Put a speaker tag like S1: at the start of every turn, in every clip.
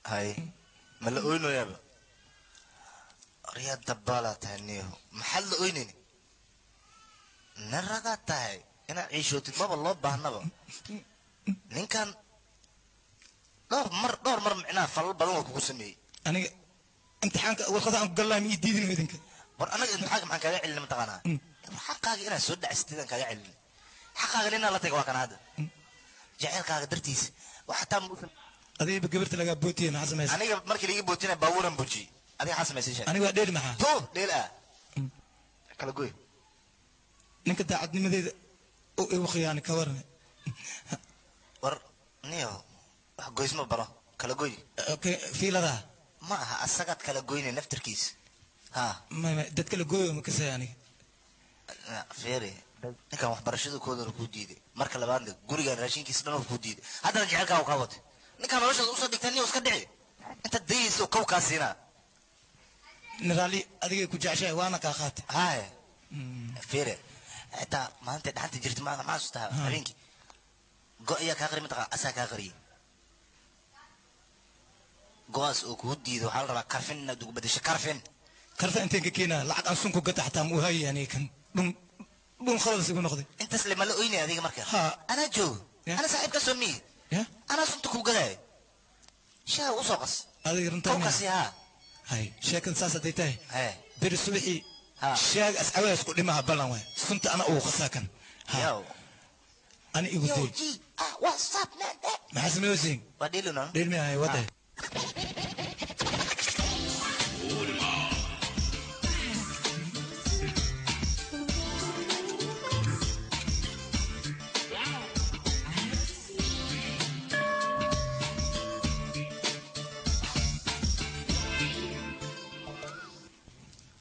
S1: Hay ma la oynayaaba riyaa dabbaalaa tahay niyaho maxaad la oynayni nin ragaa tahay inaad ciishootid maba loo baahnaba ninkan dhowr mar micnaha falal badan waa kugu sameeyey
S2: aniga imtixaanka warqada aan ku gallahay ma ii diidin idinka
S1: war anaga imtixaanka maxaan kaaga celina mataqaanaa xaqaaga inaad soo dhacsatid aan kaaga celin xaqaaga ninaa la taga waa kana hadda jaceylkaaga dartiis wax xataa
S2: adiga gabarta lagaa bootiyey maxaa samaysay
S1: aniga markii laga bootinay baabuuran bujiyey adiga maxaa samaysay sheeg
S2: aniga waa dheel maxaa
S1: to dheel ah kala goy
S2: ninka daacadnimadeeda oo igu khiyaani ka warane
S1: war niyo wax goysma baro kala goy
S2: okay fiiladaa
S1: ma aha asagaad kala goynay naftarkiisa ha
S2: ma dad kala gooyo ma kasay aniga
S1: fiiri ninkan waxbarashada koodana kuu diiday marka labaadna gurigan raashinkiisa dhan kuu diiday haddana jecelkaa kaa watay ninkaan noloshaada usoo dhigtay niyo iska dhici inta dayaysa oo kow kaa siinaa
S2: niraali adigay ku jeceshahay waana kaa qaatay
S1: haye fiiri xitaa maalinta dhaxanta jirta ma maxaa xasuustaa habeenkii go ayaa kaa qari mataqaan asaa kaa qariyey go'aas oo kuu diido waxaa la rabaa karfin inaad ugu bedesho karfin
S2: karfin inteen ka keenaa lacag aan sunku gata xataa ma u hayay aniga kan dhun dhun khalas igu noqday
S1: intaas lema la oynaya adiga marka anaa joogo ana saaxiibka soo miyi anaa sunta kuu gadaayo shaha u soo qas
S2: adiga runtaa
S1: kowkasi haa
S2: hay sheekan saas hadday tahay beri subaxii shaaga ascawaas ku dhimaha ballan waay sunta ana ugu qasaa kan ani igu day maxaa sameeyeysiin
S1: waa dheeluna
S2: dheelmiyahay wade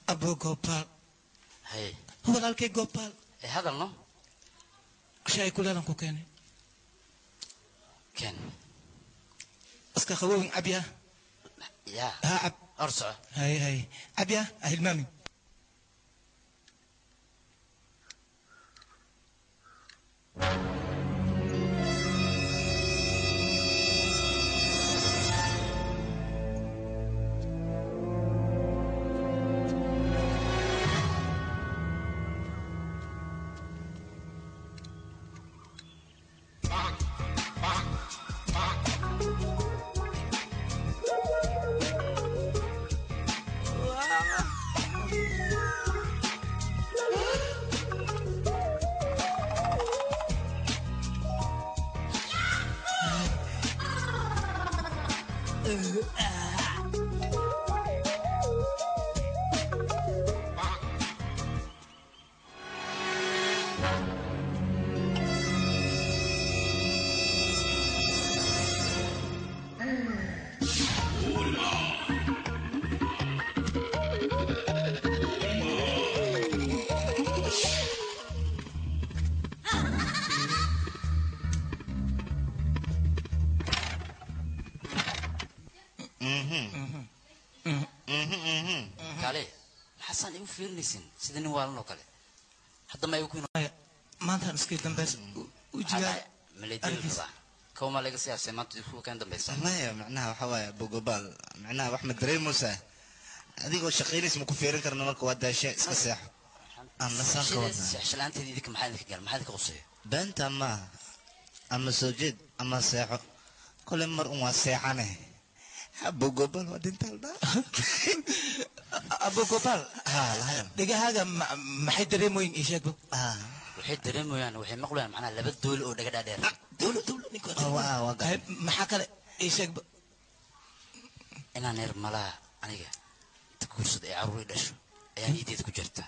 S2: Abu Gopal.
S3: Hey.
S2: Walaalkay Gopal.
S3: Ee hadalno.
S2: Shay kuleelan ku keenay.
S3: Keen.
S2: Iska qabowin cabya.
S3: Ya.
S2: Ha cab.
S3: Arsac.
S2: Hay hay. Cabya ahilmaami.
S3: Sida nin waalan oo kale hadda ma igu
S2: maanta iska dambeys u jiraa
S3: maleedin kawma laga siyaasay maanta isku kan dambaysa
S1: maya macnaha waxa waaye Abu Gopal macnaha wax ma dareemaysaa adigoo shaqaynaysa ma ku feerin karna marka waa daashay iska seexo aan la saan ka wadnaa
S3: seexshalaanteedii idinka maxaa idinka gaar maxaa idinka quseeya
S1: beenta maaha ama soo jeed ama seexo kole mar un waa seexane Abu Gopal waa dhintaal
S2: Abu Gopal dhegahaaga maxay dareemoyin ii sheegbo
S3: waxay dareemoyaan waxay maqlayaan macnaha laba dool oo dhaga dhaadheer
S2: doolo doolo ninka maxaa kale ii sheegbo
S3: inaan yar malaha aniga inta guursad ee carruur i dhasho ayaa niyadeeda ku jirta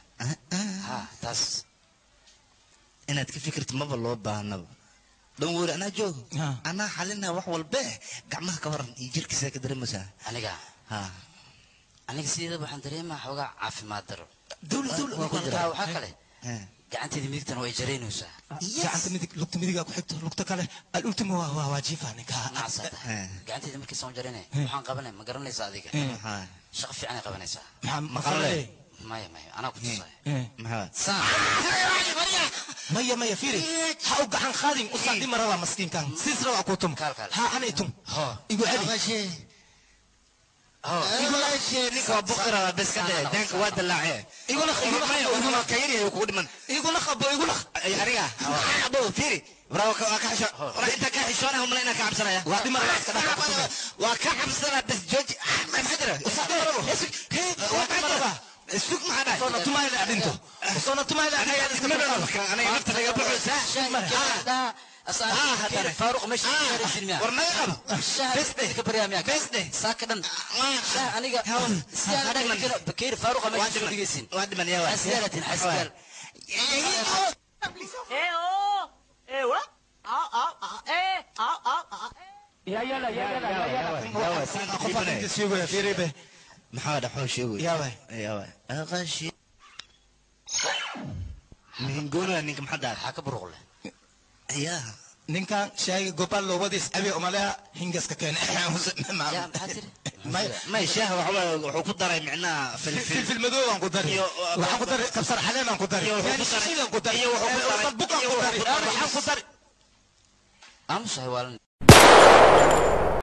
S3: ha taas
S1: inaad ka fikirto maba loo baahnaba dhan weri anaa joogo anaa xalinaa wax walbe gacmaha ka waran iyo jirkiisa ka dareemaysaa
S3: aniga
S1: ha
S3: aniga sideedaba waxaan dareemaa xoogaa caafimaad daro
S2: dawla dawla
S3: waxaa kale gacanteeda midigtana way jaraynaysaa
S2: gacanta midig lugta midigaa ku xigto lugta kale alultimo waa jiifa ninka
S3: gacanteeda markii soo jaraynay waxaan qabanay ma garanaysaa adiga shaqo fiican ay qabanaysaa
S2: maxaa maqalay
S3: maya maya anaa ku tusaya
S1: maxaa
S3: saan
S2: Maya maya fiiri ha u gacan qaadin u saadi marada maskiinkan siis raba ku tum ha ana itum igu celi
S1: ninka waa boqorada bes ka dheh danka waa dalaacee iguna iguna kayri kugu dhiman
S2: iguna qabo iguna
S1: aniga abo fiiri bravo ka xisho ora inta ka xishoona hum leena ka cabsanaya
S2: waa dhimar iska dhaaf
S1: waa ka cabsana bes jooji maxaa jira waa dhimar sug maxaa dhahay
S2: soona tumayla dhinto soona tumayla
S1: aniga iska aniga nafta laga baxo
S3: saa فاروق مش
S1: war naga qabo
S3: bes كبريا
S1: bes dheh
S3: ساكن شاه aniga بكير فاروق مش dhigaysin
S1: waa dhiman yaa
S3: xasiyalatin xasiyal
S4: eh oh eh wa a a a eh a a a
S2: ya ya ya ya fiiri be
S1: maxaa dhaxoon sheegay
S2: yaa way
S1: yaa way aqashi mingoona ninka maxaa dhahay
S3: maxaa ka buruq leh
S1: yaa
S2: ninkan shaaga gobal loo wadiis abi umaleha hingaska keenay
S3: yaa maxaa tiri
S1: may shaaha waxa wuxuu ku daray micnaha
S2: filfil madow aan ku daray waxaan ku daray kabsar caleen aan ku daray shiil aan ku daray
S1: iyo wuxuu ku daray
S2: buq aan ku daray waxaan ku daray
S3: aamusahay waalan